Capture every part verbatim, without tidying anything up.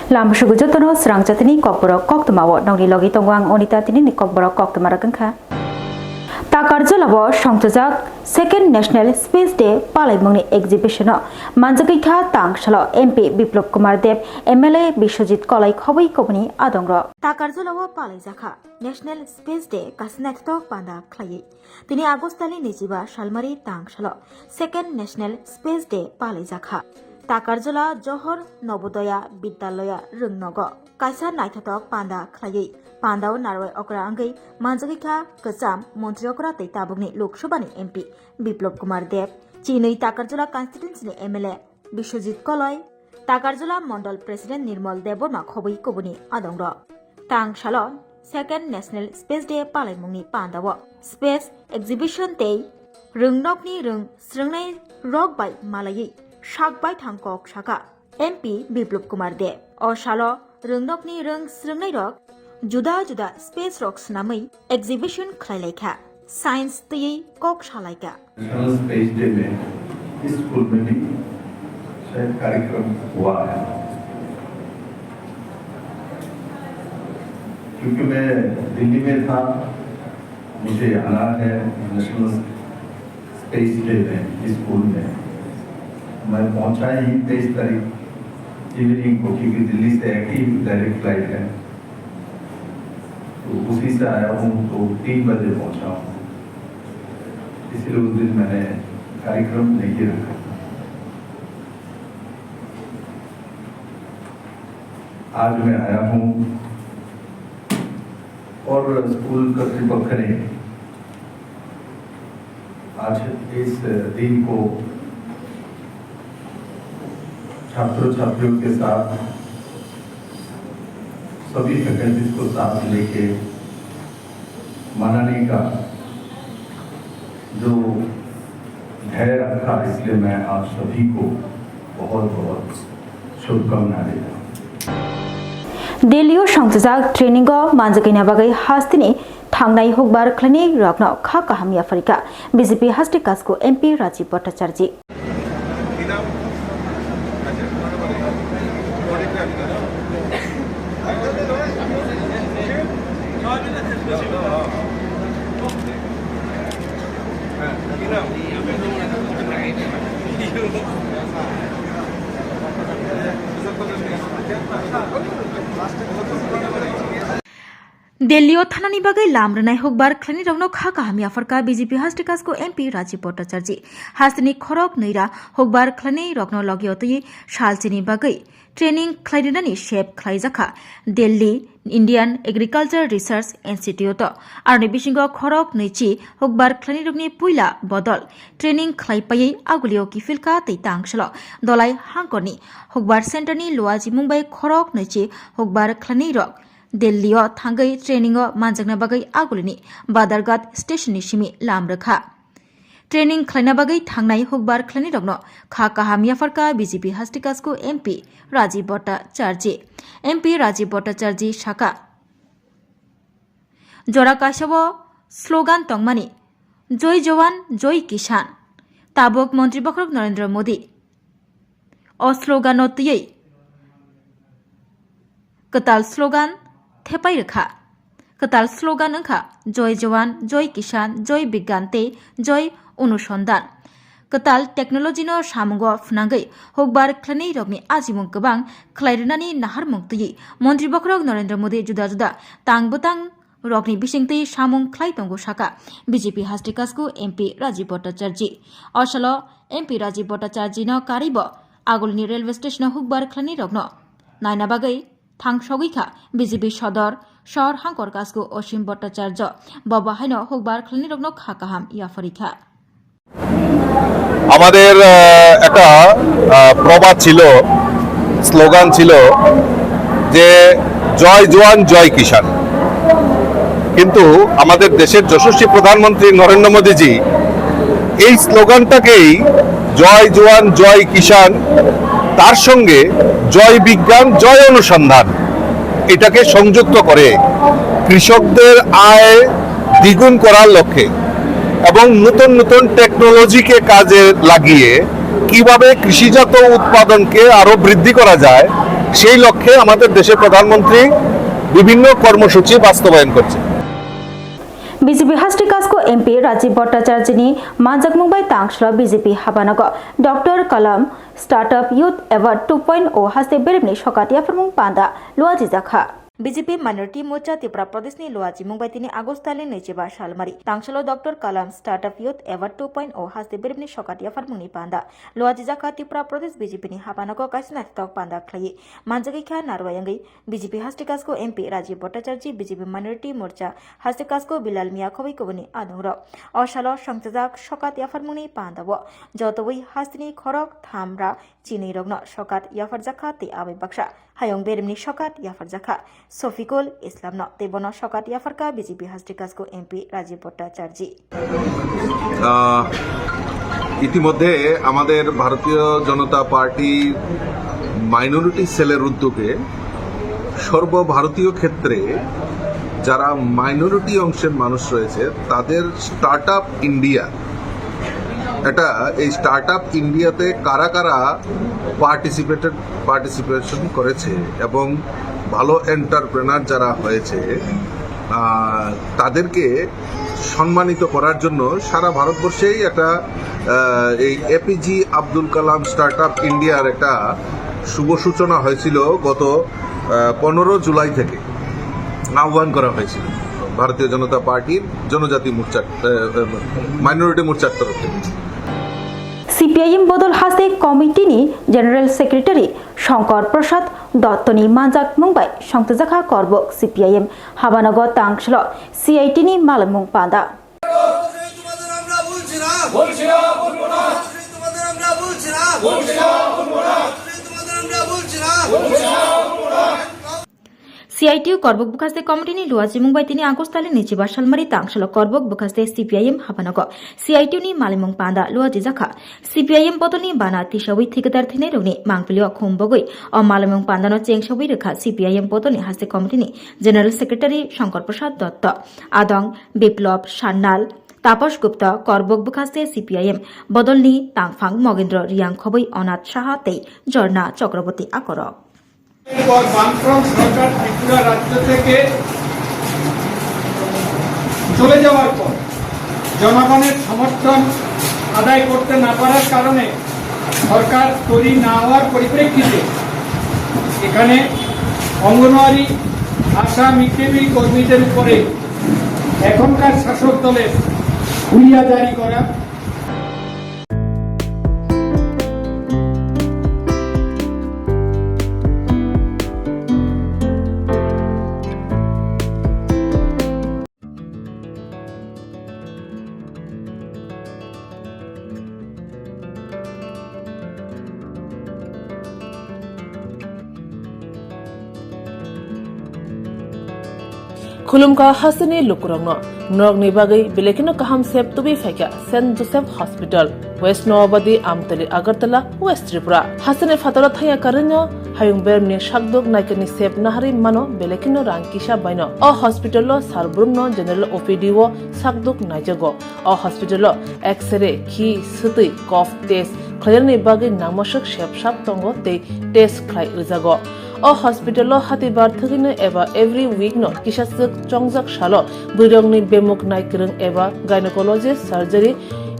Lama sugu jotono srang jatini kokborok koktwmao nongni logi tongo ang Onita, tinini kokborok koktwma rok wngkha. Takarjulao songchajak Second National Space Day palaimungni exhibition-o manjagwi kha tangsalo M P Biplop Kumar Deb, M L A Biswajit Kolai khobwi kubuni adongrok. Takarjulao palaijakha National Space Day kaisa naithotok panda khlaiwi. Tini August talni naichiba salmari tangsalo Second National Space Day palaijakha. Takarjula Johor Nobodoya Bidyaloya Rwngnogo kaisa naithotok panda khlaiwi pandao narwai okra wngwi manjagwi kha kwcham montri okra tei tabukni Lok Sabhani M P Biplop Kumar Deb, chinwi Takarjula constituency-ni M L A Biswajit Koloi, Takarjula Mondol President Nirmal Debbarma khobwi kubuni adongrok. Tangsalo Second National Space Day palaimungni pandao space exhibition tei rwngnokni rwng srwngnai rok bai malaiwi sak baithang kok saka M P Biplop Kumar Deb. O salo rwngnokni rwng srwngnai rok juda juda space rok swnamwi exhibition khlai lai kha, science twiwi kok sa lai kha. National space day में इस स्कूल में भी शायद कार्यक्रम हुआ है, क्योंकि मैं दिल्ली में था, मुझे आना है नेशनल स्पेस डे में इस स्कूल में। मैं पहुंचा ही तेईस तारीख इवनिंग को, क्योंकि दिल्ली से एक ही डायरेक्ट फ्लाइट है, तो उसी से आया हूँ, तो तीन बजे पहुंचा हूँ, इसलिए उस दिन मैंने कार्यक्रम नहीं रखा। आज मैं आया हूँ और स्कूल कर्तृपक्ष ने आज इस दिन को छात्र छात्रियों के साथ, सभी फैकल्टीज को साथ लेके मनाने का जो ध्येय रखा, इसलिए मैं आप सभी को बहुत बहुत शुभकामना देता हूँ। Delhi-o songchajak training-o manjagwina bagwi hasteni thangnai hukbar khlainai rokno kha kaham yapharikha B J P hasti kasku M P Rajiv Bhattacharjee. Delhi-o thanani bagwi lam rwnai hukbar khlainairokno kha kaham yapharkha B J P hasti kasku M P Rajiv Bhattacharjee. Hasteni khorok nwi ra hukbar khlainairokno logio twiwi salchini bagwi training khlairwnani sep khlaijakha Delhi Indian Agriculture Research Institute-o. Aroni bisingo khorok nwichi hukbar khlainairokni puila bodol training khlai paiwi agulio kiphilkha tei tangsalo Dolai hangkorni hukbar center-ni luajimung bai khorok nwichi hukbar khlainairok Delhi-o thangwi training-o manjakna bagwi agulini Badharghat station-ni simi lam rwkha. Training khlaina bagwi thangnai hukbar khlainairokno kha kaham yapharkha B J P hasti kasku M P Rajiv Bhattacharjee. M P Rajiv Bhattacharjee sakha, jora kaisao slogan tongmani, "Joi Jawan, Joi Kisan." Tabuk Montri Bokhorok Narendra Modi o slogan-o twiwi kwtal slogan thepai rwkha. Kwtal slogan wngkha Joi Jawan, Joi Kisan, Joi Bigyan tei Joi Onusondhan. Kwtal technology-no samungo phwnangwi hukbar khlainairokni ajimung kwbang khlai rwnani naharmung twiwi Montri Bokhorok Narendra Modi juda juda tang bwtang rokni bisingtwi samung khlai tongo, sakha B J P hasti kasku M P Rajiv Bhattacharjee. O salo M P Rajiv Bhattacharjee-no karwibo agulini railway station-o hukbar khlainairokno naina bagwi thangsogwi kha B J P sodor sor hangkor kasku Osim Bhattacharya. Bo bahaino hukbar khlainairokno kha kaham yapharwi kha. আমাদের আহ, একটা আহ, প্রবাদ ছিল, স্লোগান ছিল যে "জয় জওয়ান, জয় কিষাণ।" কিন্তু আমাদের দেশের যশস্বী প্রধানমন্ত্রী নরেন্দ্র মোদীজি এই স্লোগানটাকেই, "জয় জওয়ান, জয় কিষাণ", তার সঙ্গে "জয় বিজ্ঞান, জয় অনুসন্ধান", এটাকে সংযুক্ত করে কৃষকদের আয় দ্বিগুণ করার লক্ষ্যে এবং নতুন নতুন টেকনোলজিকে কাজে লাগিয়ে কিভাবে কৃষিজাত উৎপাদনকে আরও বৃদ্ধি করা যায়, সেই লক্ষ্যে আমাদের দেশের প্রধানমন্ত্রী বিভিন্ন কর্মসূচি বাস্তবায়ন করছে। B J P Hasti Kasko M P Rajiv Bhattacharya ni manjakmung bai tangshlo B J P habanago Doctor Kalam Startup Youth Award two point o haste beremni sokat yapharmung panda luajijakha. B J P Minority Morcha Tripura Pradesh ni luajimung bai tini August talni naichiba salmari tangshalo Doctor Kalam Startup Youth Award two point o haste beremni sokat yapharmung ni panda luajijakha. Tripura Pradesh B J P ni habanago kaisa naithok panda khlai manjagwi kha narwayangwi B J P Hasti Kasko M P Rajiv Bhattacharya, B J P Minority Morcha Hasti Kasko Bilal Mia khobwi kubuni adongrok. O salo songchajak sokat yapharmungni pandao jotobwi hasteni khorok thamra chinwi rokno sokat yapharjakha tei abai baksa hayung beremni sokat yapharjakha Sofikul Islamno tei bono sokat yapharkha B J P Hasti Kasko M P Rajiv Bhattacharya. আহ, ইতিমধ্যে আমাদের ভারতীয় জনতা পার্টির মাইনরিটি সেলের উদ্যোগে সর্বভারতীয় ক্ষেত্রে যারা মাইনরিটি অংশের মানুষ রয়েছে, তাদের স্টার্ট আপ ইন্ডিয়া, এটা, এই স্টার্ট আপ ইন্ডিয়াতে কারা কারা পার্টিসিপেটেড, পার্টিসিপেশন করেছে এবং ভালো এন্টারপ্রেনার যারা হয়েছে, আহ, তাদেরকে সম্মানিত করার জন্য সারা ভারতবর্ষেই একটা, আহ, এই এপিজি আব্দুল কালাম স্টার্ট আপ ইন্ডিয়ার একটা শুভ সূচনা হয়েছিল গত, আহ, পনেরো জুলাই থেকে। আহ্বান করা হয়েছিল ভারতীয় জনতা পার্টির জনজাতি মোর্চার, আহ, আহ, মাইনরিটি মোর্চার তরফ থেকে। C P I M Bodol Haste Committee ni General Secretary Shankar Prasad Dotto ni manjakmung bai songchajakha Korbok C P I M habanago tangshlo C I T ni malmung panda. তোমাদের আমরা ভুলছি না। ভুলছি না, ভুলবো না। তোমাদের আমরা ভুলছি না। ভুলছি না, ভুলবো না। তোমাদের আমরা ভুলছি না। ভুলছি না, ভুলবো না। C I T U Korbok Bwkhaste Committee ni luachimung bai tini August talni naichiba salmari tangshalo Korbok Bwkhaste C P I M habanago C I T U ni malimung panda luajijakha. C P I M bodolni bana tisawi thikadar thwinairokni mangpilio khum bogwi o malimung pandano chengsawi rwkha C P I M bodolni haste committee ni General Secretary Shankar Prasad Dotto, adong Biplab Sanyal, Tapas Gupta, Korbok Bwkhaste C P I M bodolni tangphang Mogendra Riang khobwi Onath Saha tei Jorna Chakraborty akorok. পর বামফ্রন্ট সরকার ত্রিপুরা রাজ্য থেকে চলে যাওয়ার পর জনগণের সমর্থন আদায় করতে না পারার কারণে সরকার তৈরি না হওয়ার পরিপ্রেক্ষিতে এখানে অঙ্গনওয়াড়ি, আশা, মিড ডে মিল কর্মীদের উপরে এখনকার শাসক দলের হুলিয়া জারি করা। Khulumkha hasteni lukurokno, norokni bagwi belai kheno kaham sep tubui phaikha Saint Joseph Hospital, West Noabadi, Amtali, Agartala, West Tripura. Hasteni phataro thangya karwino hayung beremni sakduk naikani sep naharwi mano belai kheno rang kisa baino. O hospital-o sar brumno general O P D-o sakduk naijago. O hospital-o X-ray, khi, swtwi, cough test khlainani bagwi nangmaswk sep sap tongo tei test khlai rwjago. O hospital-o hatibar thwgwino eba every week-no kisaswk chongjak salo bwrwirokni bemuk naikwrwng eba gynecology, surgery,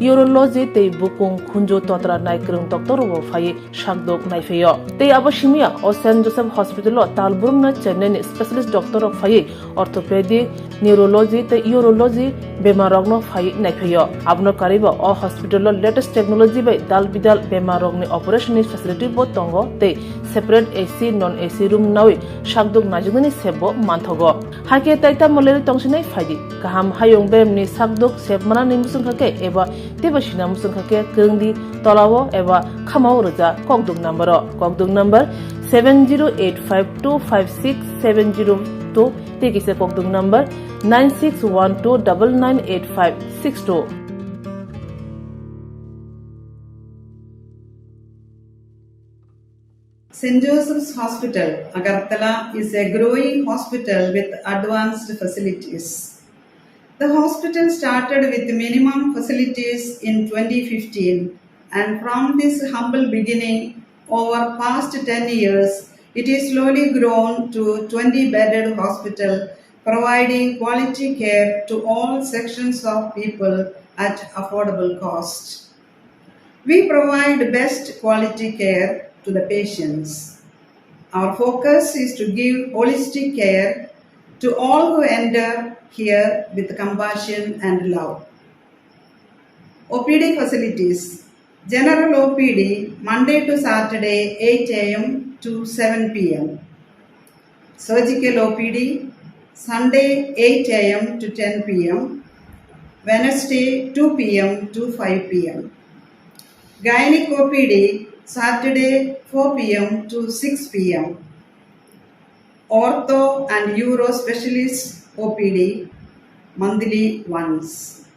urology tei bukung khunju totra naikwrwng doctor-rokbo phaiwi sakduk naiphaio. Tei abo simiya o Saint Joseph Hospital-o tal brumno Chennai-ni specialist doctor-rok phaiwi orthopedic, neurology tei urology bemarrokno phaiwi naiphaio. Abono karwibo o hospital-o latest technology bai dal bidal bemarrokni operation-ni facility-bo tongo tei separate A C, non A C room nawi sakduk naijaknani sepbo manthogo. Haikhe tai tamo lerwi tongsinai phaidi. Kaham hayung beremni sakduk sep manani muchungkha khe eba teibo sina muchungkha khe kwrwngdi tolao eba khamao rwja kokduk number-o. Kokduk number seven zero eight five two five six seven zero two tei kisa kokduk number nine six one two double nine eight five six two. Saint Joseph's Hospital, Agartala is a growing hospital with advanced facilities. The hospital started with minimum facilities in twenty fifteen, and from this humble beginning, over past ten years, It is slowly grown to twenty bedded hospital, providing quality care to all sections of people at affordable cost. We provide best quality care to the patients. Our focus is to give holistic care to all who enter here with compassion and love. O P D facilities. General O P D, Monday to Saturday, eight a m to seven p m. Surgical O P D, Sunday, eight a m to ten p m, Wednesday, two p m to five p m. Gynec O P D, Saturday, four p m to six p m. Ortho and Uro Specialist O P D, monthly once.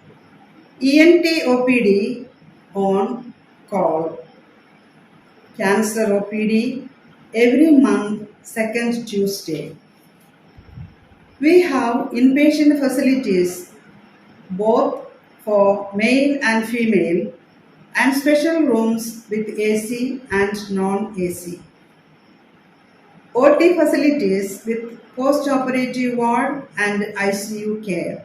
E N T O P D on call. Cancer O P D every month, second Tuesday. We have inpatient facilities both for male and female, and special rooms with A C and non-A C. O T facilities with post-operative ward and I C U care.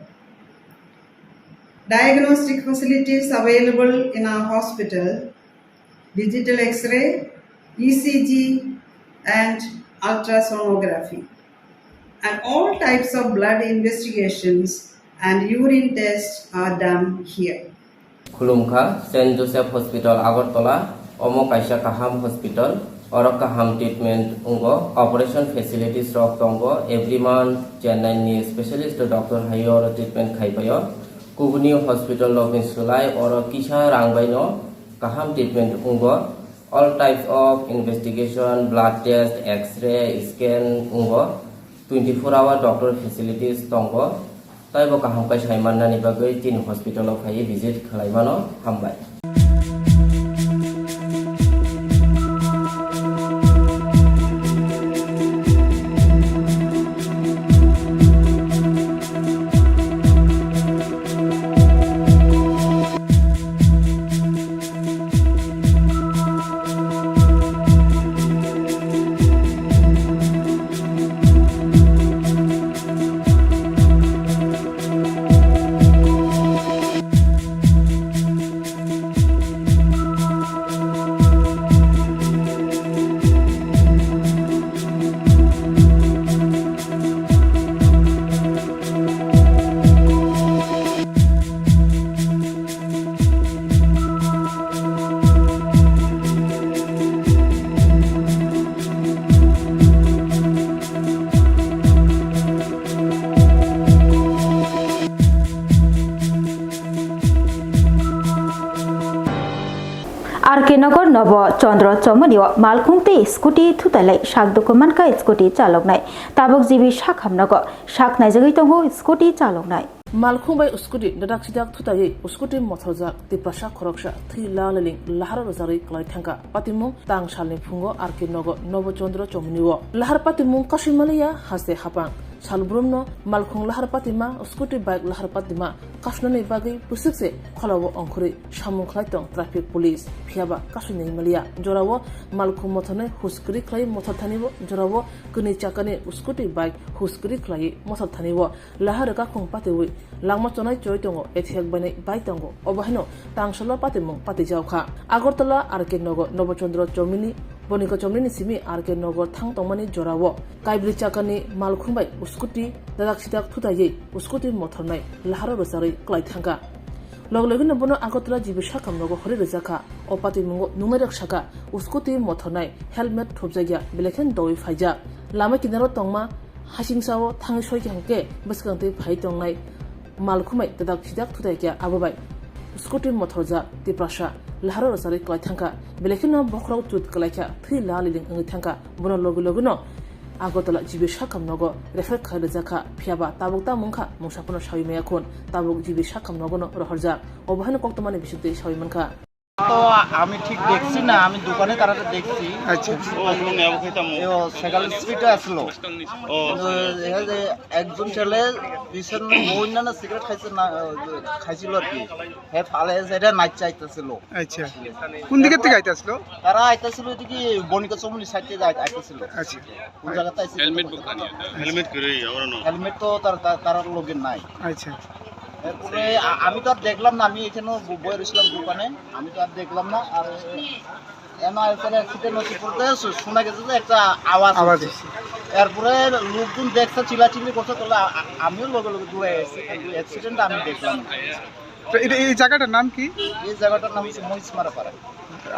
Diagnostic facilities available in our hospital, digital X-ray, E C G, and ultrasonography. And all types of blood investigations and urine tests are done here. Khulumkha, Saint Joseph Hospital, Agartala. Omo kaisa kaham hospital. Oro kaham treatment wngo. Operation facilities rok tongo. Every month, Chennai ni specialist doctor hai oro treatment khai paio. Kubuni hospital rok ni slai oro kisa rang bai no kaham treatment wngo. All types of investigation, blood test, X-ray, scan wngo. Twenty four hour doctor facilities tongo. Tei bo kaham khe sai mannani bagwi chini hospital o phaiwi visit khlai mano. Hambai. R K Nagar Nobo Chandra Chomani o malkhung tei scooty thutailai sak dukuman kha scooty chaloknai. Tabuk G B Sakham nogo sak naijagwi tongo scooty chaloknai. Malkhung bai scooty dadak sidak thutaiwi scooty mothorjak Tiprasa khoroksa thwi laliling laharo rwjarwi kwlai thangkha. Patimung tang salni phungo R K Nogo Nobo Chandra Chomani o. Lahar patimung kasui maliya haste hapang. Salbrumno malkhung lahar patima, scooty bike lahar patima kasnani bagwi bwswk se kholao ongkhorwi samung khlai tong traffic police, phiyaba kasui nai maliya. Jorao malkhung mothornai hus kwrwi khlai mothor thani o, jorao kwnwi chakani scooty bike hus kwrwi khlai mothor thani o. Lahar kakhung patiwi langma chonai choi tongo, ethek bainai bai tongo. Obo haino tangsalo patimung patijao kha. Agartala R K Nogo Nobo Chandra Chomini, Bonika Chomini simi R K Nogo thang tongmani jorao kaibri chakani malkhung bai scooty dadak sidak thutaiwi scooty mothornai laharo rwcharwi kwlai thangkha. Log logino bono Agartala G B Sakham nogo hori rwjakha. O patimungo nungnairok sakha, scooty mothornai helmet thopjakya belai khe dowi phaijak. Lama kinaro tongma Hasingsa o thangwi soi khe hwnkhe bwskang twi phai tongnai malkhumai dadak sidak thutai khe abo bai scooty mothorjak Tiprasa laharo rwcharwi kwlai thangkha. Belai kheno bokhorok chut kwlai kha, thwi laliling wngwi thangkha. Bono logi logino Agartala G B Sakham nogo refer khai rwjak kha, phiyaba tabuk tamo wngkha mungsa phano sawi maya khun, tabuk G B Sakham nogono rohorjak. Obo haino koktwmani bisingtwi sawi mankha. তো আমি ঠিক দেখছি না, আমি দোকানে তারা দেখছি। আচ্ছা। ও, সেকাল স্পিডে আসলো। ও। কিন্তু দেখা যায় একজন ছেলে পিছন অন্যান্য সিগারেট খাইছে না, খাইছিল আর কি। হে ফালে সেটা নাচ চাইতেছিল। আচ্ছা। কোন দিকের থেকে আইতে আসলো? তারা আইতেছিল এদিকে বণিকা চৌমুহনী সাইড থেকে আই-, আইতেছিল। আচ্ছা। কোন জায়গাতে আইছে? হেলমেট বুক আনি। হেলমেট করে আমরা না। হেলমেট তো তার, তার, তার লগে নাই। আচ্ছা। এরপরে আ-, আমি তো আর দেখলাম না, আমি এখানে ব-, বয়ে রইছিলাম দোকানে, আমি তো আর দেখলাম না। আর এমন এরপরে অ্যাক্সিডেন্ট হচ্ছে বলতে শু-, শোনা গেছে যে একটা আওয়াজ আওয়াজ হচ্ছে। হচ্ছে। এরপরে লোকজন দেখছে, চিল্লাচিল্লি করছে, তাহলে আ-, আ-, আমিও লগে লগে দৌড়ে এসেছি, কিন্তু অ্যাক্সিডেন্ট আমি দেখলাম না। তো এটা, এই জায়গাটার নাম কি? এই জায়গাটার নাম হচ্ছে মহিষমারা পাড়া।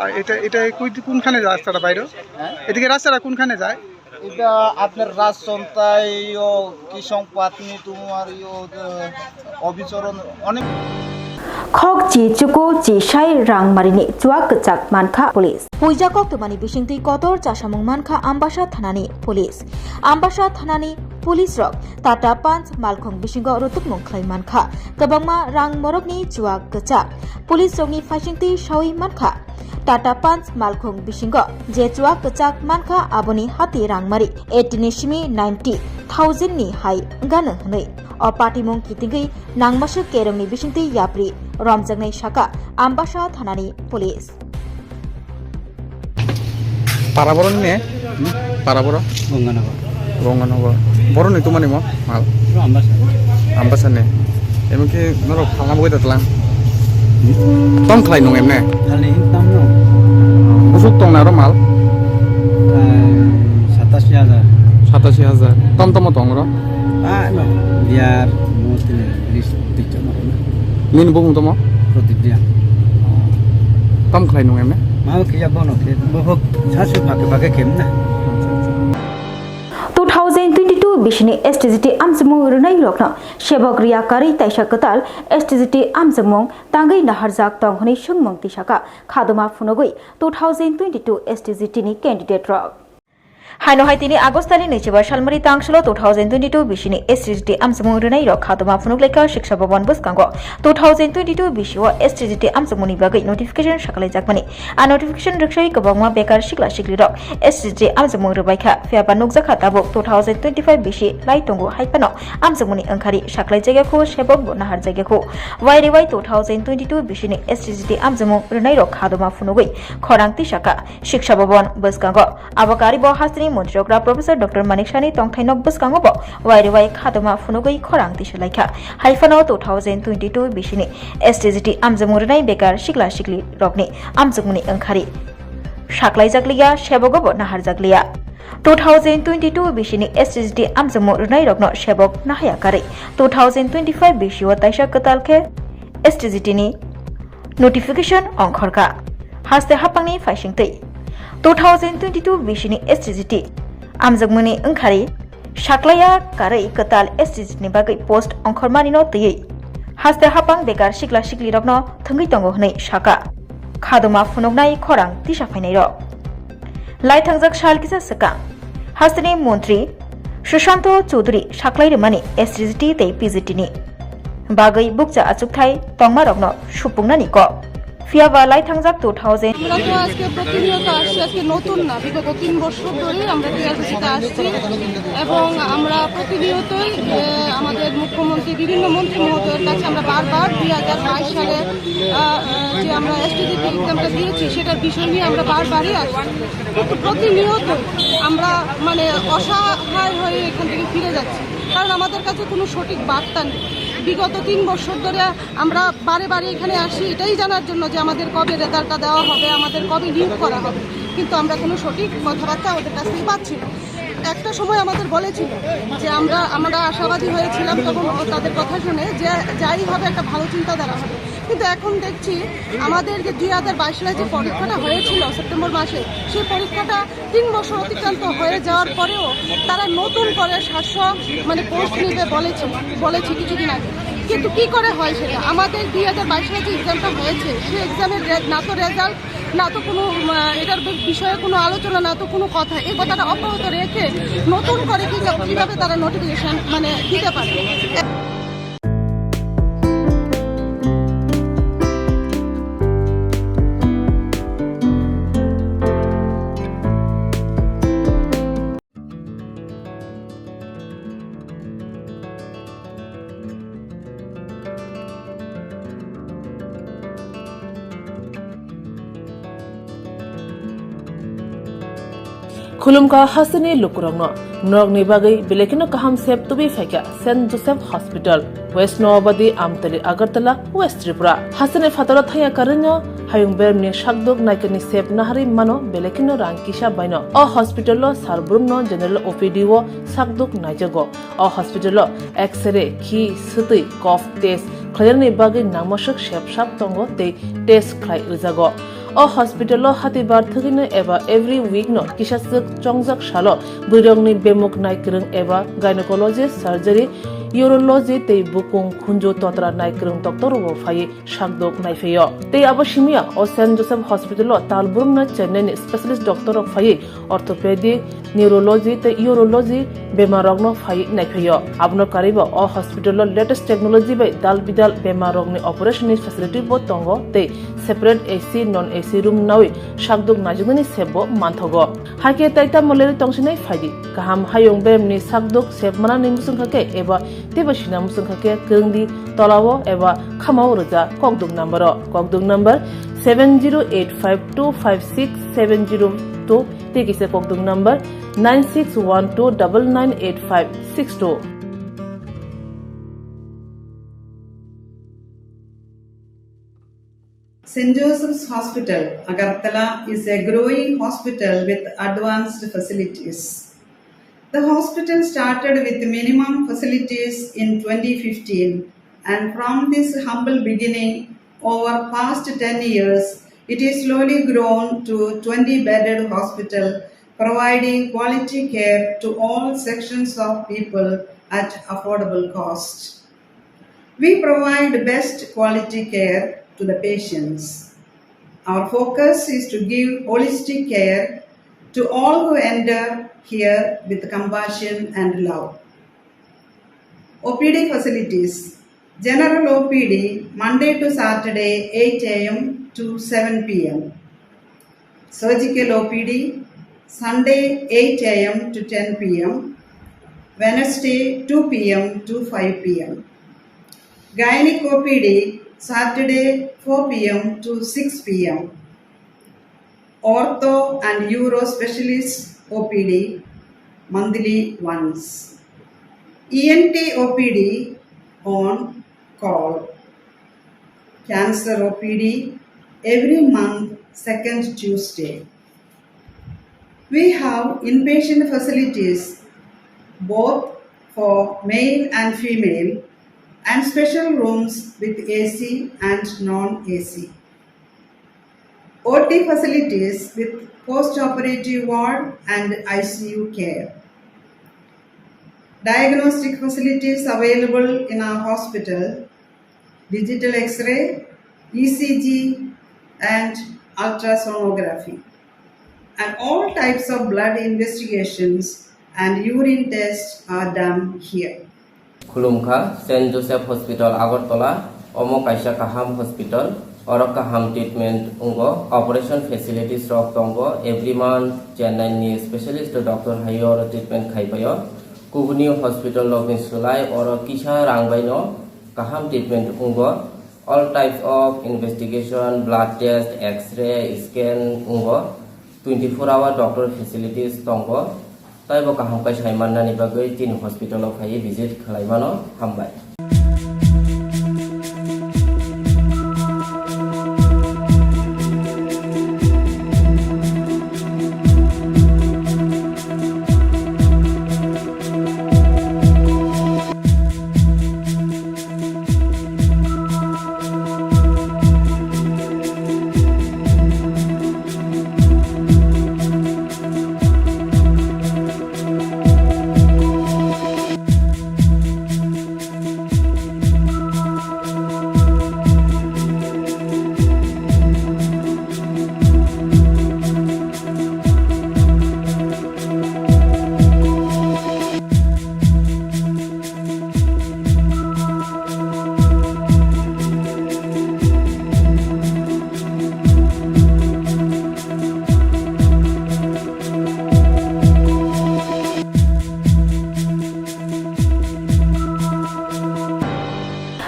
আর এটা, এটা কোন, কোনখানে যায় রাস্তাটা বাইরে? হ্যাঁ? এদিকে রাস্তাটা কোনখানে যায়? এটা আপনার রাজচন্দ্রায়, ইয়ো, কৃষক পাতনি, তোমার ইয়ো, যে, অবিচরণ, অনেক। Khok chi chuku chi sai rang marini chuak kwchak mankha police. Puija koktwmani bisingtwi kotor chasamung mankha Ambasa thanani police. Ambasa thanani police rok Tata Punch malkhung bisingo rutukmung khlai mankha. Kwbangma rang morokni chuak kwchak police rokni phaisingtwi sawi mankha. Tata Punch malkhung bisingo je chuak kwchak mankha, aboni hati rangmari eighty ni simi ninety thousand ni hai gana hwnwi o patimung kitingwi nangmaswk kerongni bisingtwi yapri romjaknai, saka Ambasa thanani police. Para borok ni ne? Hmm? Para borok? Gonganagar. Gonganagar. Borok ni tumani mo? Mal. Bro, Ambasa. Ambasa ni. Emo ki norok phalna bwgwi da tlang. Tom khlai nung emne? Khlai tam no. Busuk tong na ro mal? Ah, satasi hajar. Satasi hajar. Tom tomo tong ro? Ah, no. Biar mo tini list. Nini bumung tamo? Pradip Reang. Tam khlai nung emne? Mao khiya bono khe bohok sasu phake phake khem na. Two thousand twenty-two bisini S T G T amchumung rwnai rokno sebok riya karwi taisa kwtal S T G T amchumung tangwi naharjak tong hwnwi swngmung tisaka khadoma phunugwi two thousand twenty-two S T G T ni candidate rok. Haino hai tini August talni naichibar salmari tangsulo two thousand twenty-two bisini S T G T amchumung rwnai rok khadoma phunuk lekha Shiksha Bhavan bwskango two thousand twenty-two bisio S T G T amchumungni bagwi notification saklaijakmani. A notification rwksoi kwbangma bekar sikla sikli rok S T G T amchumung rwbaikha, phiyaba nukjakha tabuk two thousand twenty-five bisi lai tongo, hai phano amchumungni wngkhari saklaijakya kho, sebok bo naharjakya kho. Wairewai two thousand twenty-two bisini S T G T amchumung rwnai rok khadoma phunugwi khorang tisaka Shiksha Bhavan bwskango. Abo karibo hasteni montrokra Professor Doctor Manik Sahni tongthaino bwskango bo wairewai khadoma phunugwi khorang tisalaikha. Hai phano two thousand twenty-two bisini S T G T amchumung rwnai bekar sikla sikli rokni amchumungni wngkhari saklaijakliya, sebogo bo naharjakliya. Two thousand twenty-two bisini S T G T amchumung rwnai rokno sebok nahaya karwi two thousand twenty-five bisio taisa kwtal khe S T G T ni notification ongkhorkha. Haste hapangni phaisingtwi two thousand twenty-two bisini S T G T amjokmani wngkhari saklaiya karwi kwtal S T G T ni bagwi post ongkhormani no twiwi haste hapang bekar sikla sikli rokno thwngwi tongo hwnwi saka khadoma phunuknai khorang tisa phainai rok. Lai thangjak sal kisa swkang hasteni montri Sushanto Chowdhury saklai rwmani S T G T tei P G T ni bagwi bukcha achukthai tongmarokno supungnani kok. Phiyaba lai thangjak two thousand. আমরা তো আজকে প্রতিনিয়ত আসছি, আজকে নতুন না, বিগত তিন বছর ধরেই আমরা টিআরসিসিতে আসছি এবং আমরা প্রতিনিয়তই, এ, আমাদের মুখ্যমন্ত্রী, বিভিন্ন মন্ত্রী মহোদয়ের কাছে আমরা বারবার দুই হাজার বাইশ সালে, আ, আ, যে আমরা এসটিজিটি এক্সামটা দিয়েছি, সেটার বিষয় নিয়ে আমরা বারবারই আসছি। কিন্তু প্রতিনিয়ত আমরা মানে অসহায় হয়ে এখান থেকে ফিরে যাচ্ছি, কারণ আমাদের কাছে কোনো সঠিক বার্তা নেই। বিগত তিন বছর ধরে আমরা বারে বারে এখানে আসি এটাই জানার জন্য যে আমাদের কবে রেজাল্টটা দেওয়া হবে, আমাদের কবে নিয়োগ করা হবে, কিন্তু আমরা কোনো সঠিক কথাবার্তা ওদের কাছ থেকে পাচ্ছি না। একটা সময় আমাদের বলেছিল যে আমরা, আমরা আশাবাদী হয়েছিলাম তখন ও তাদের কথা শুনে যে যাই হবে একটা ভালো চিন্তাধারা হবে, কিন্তু এখন দেখছি আমাদের যে দুই হাজার বাইশ সালে যে পরীক্ষাটা হয়েছিল সেপ্টেম্বর মাসে, সেই পরীক্ষাটা তিন বছর অতিক্রান্ত হয়ে যাওয়ার পরেও তারা নতুন করে সাতশো মানে পোস্ট নিবে বলেছে, বলেছে কিছুদিন আগে। কিন্তু কি করে হয় সেটা? আমাদের দুই হাজার বাইশ সালে যে এক্সামটা হয়েছে, সেই এক্সামের রে-, না তো রেজাল্ট, না তো কোনো, আহ, এটার বি-, বিষয়ে কোনো আলোচনা, না তো কোনো কথা। এই কথাটা অব্যাহত রেখে নতুন করে কি, কিভাবে তারা নোটিফিকেশন মানে দিতে পারে? Khulumkha hasteni lukurokno, norokni bagwi belai kheno kaham sep tubui phaikha Saint Joseph Hospital, West Noabadi, Amtali, Agartala, West Tripura. Hasteni phataro thangya karwino hayung beremni sakduk naikani sep naharwi mano belai kheno rang kisa baino. O hospital-o sar brumno general O P D-o sakduk naijago. O hospital-o X-ray, khi, swtwi, cough test khlainani bagwi nangmaswk sep sap tongo tei test khlai rwjago. O hospital-o hatibar thwgwino eba every week-no kisaswk chongjak salo bwrwirokni bemuk naikwrwng eba gynecologist, surgery, urology tei bukung khunju totra naikwrwng doctor-rokbo phaiwi sakdok naiphaio. Tei abo simiya o Saint Joseph Hospital-o tal brumno Chennai-ni specialist doctor-rok phaiwi orthopedic, neurology tei urology bemarrokno phaiwi naiphaio. Abono karwibo o hospital-o latest technology bai dal bidal bemarrokni operation-ni facility-bo tongo tei separate A C, non A C room nawi sakdok naijaknani sepbo manthogo. Hakhe tai tamo lerwi tongsinai phaidi. Kaham hayung beremni sakdok sep manani muchungkha khe eba teibo sina muchungkha khe kwrwngdi tolao eba khamao rwja kokduk number-o. Kokduk number seven zero eight five two five six seven zero two tei kisa kokduk number nine six one two double nine eight five six two. Saint Joseph's Hospital, Agartala is a growing hospital with advanced facilities. The hospital started with minimum facilities in twenty fifteen, and from this humble beginning, over past ten years, it is slowly grown to twenty bedded hospital, providing quality care to all sections of people at affordable cost. We provide best quality care to the patients. Our focus is to give holistic care to all who enter here with compassion and love. O P D facilities. General O P D, Monday to Saturday, eight A M to seven P M. Surgical O P D, Sunday, eight A M to ten P M, Wednesday, two P M to five P M. Gynec O P D, Saturday, four P M to six P M. Ortho and Uro Specialist O P D, monthly once. E N T O P D on call. Cancer O P D every month, second Tuesday. We have inpatient facilities both for male and female and special rooms with A C and non-A C. O T facilities with post-operative ward and I C U care. Diagnostic facilities available in our hospital, digital X-ray, E C G, and ultrasonography. And all types of blood investigations and urine tests are done here. Khulumkha, Saint Joseph Hospital, Agartala, omo kaisa kaham hospital, oro kaham treatment wngo, operation facilities rok tongo, every month Chennai ni specialist doctor hai oro treatment khai paio. Kubuni hospital rokni swlai oro kisa rang baino kaham treatment wngo. All types of investigation, blood test, X-ray, scan wngo. Twenty four hour doctor facilities tongo. Taibo kaham khe sai mannani bagwi chini hospital o phaiwi visit khlai mano. Hambai.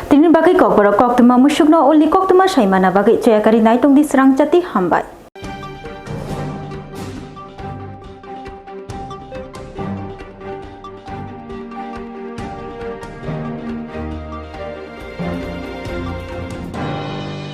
Tini bagwi kokborok koktwma musukno ulni koktwma saimana bagwi choyakari naitongdi srangchati hambai.